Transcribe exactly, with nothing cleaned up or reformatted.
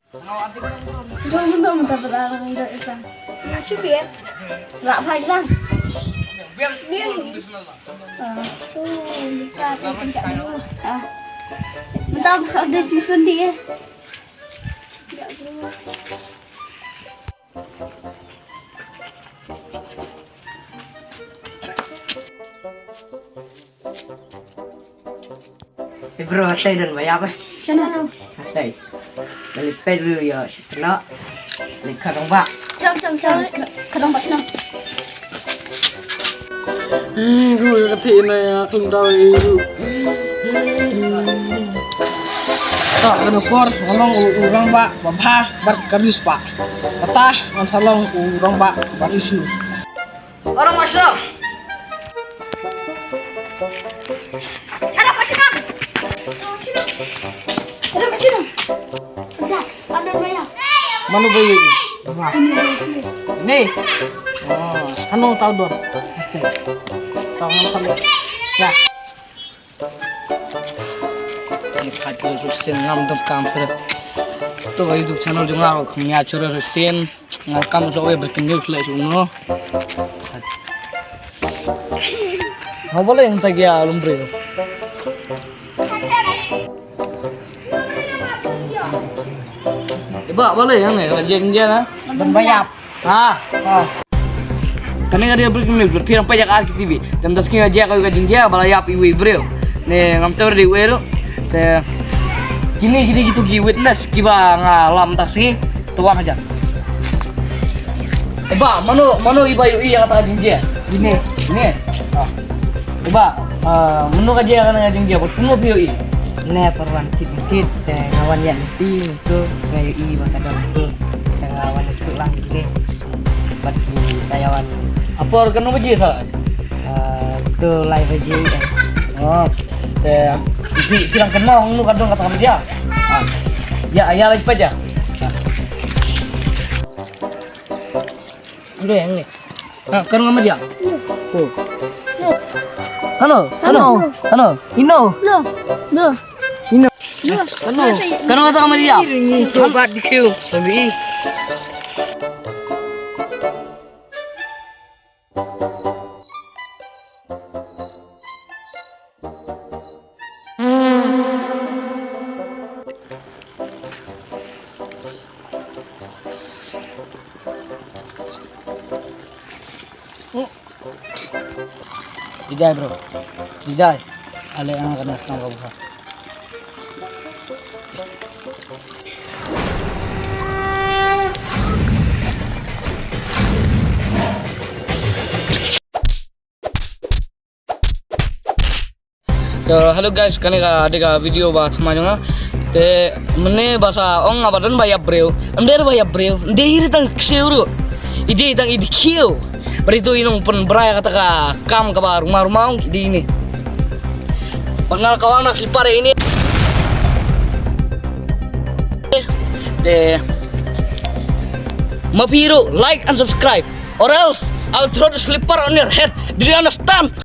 Dum dum ta bra lang do ikan. Cubier. Rak phai lang. Ah, tu ikan tu kencak dulu. Ah. Bentar, pasal ada season dia. Hey bro, hatai don ba ïap eh. Shano? Hatai. Balik pet dulu ya, shano. Balik ka dong ba. Chong chong chong. Ka dong ba shano. Ih, ru ka thik na ya, ka lum daw ih, ru. To, kano por, nga long u, u rangbah ba bha bad ka riewspah. Kata ngan sa long u rangbah ba riewshlur. Orang Masra. Orang Masra. Orang Masra. Ada, ada bayar. Mano bayar ni? Ini, ini. Ni. Oh, anu tahu dor. Oke. Tahu masalah. Ya. Kan khat ko su sien ngam dam kam pret. To YouTube channel jong nga ro kham ïa chura su sien. Ngam kam so we breaking news le su no. Hau bale yang tagi alum bre. Iba bale yang ne, jeng jeng ah. Ban bayap. Ha. Ha. Kane ka dei breaking news, phi dang peit ïa ka R K T V. Te mynta sngi ka jia ka jingjia ba la ïap iwei i briew. Ne ngam tip re dei iwei ruh. Te kine kine kitu ki witness kiba nga lam mynta sngi. Te wan hajan. Eba, mano, mano iba ïohi ïa kata ka jingjia? Ine. Ine. Ah. Eba, ah, mano ka jia kane ka jingjia? Bad kumno phi ïohi? Ne, parwan kit kit, te nga wan ïa lynti. Ko nga ïohi ba ka don ko. Te nga wan ïathuh lang kine. Bad ki sa ïa wan. Apor katno baje sa? Ah, to lai baje eh. Oh. Te phi, phi dang kynmaw hangno ka don kata ka media? Ah. Ïa, ïa leit peit ïa. Ah. Ande yang ni. Ha, kano ka media? Tu. Kano? Kano? Kano? Ino. Lo. Lo. Ino. Kano? Kano kata ka media? Ni to bat di kiu. Tabi. Di jai, bro. Di jai. Ale ang kana tang ka buha. To, hello guys, kane ka dei ka video ba thymmai jong nga. Te mynne ba sa ong nga ba don ba ïap briew. Em dei ba ïap briew. Em dei ri tang ksiew ruh. I dei tang i dei kiew. Bad itu i nongpynbrai kata ka kam kaba ruma ruma ong i dei ini. Bad nga la kawang na slipar ini. Te ma phi ruh, like and subscribe, or else I'll throw the slipper on your head. Do you understand?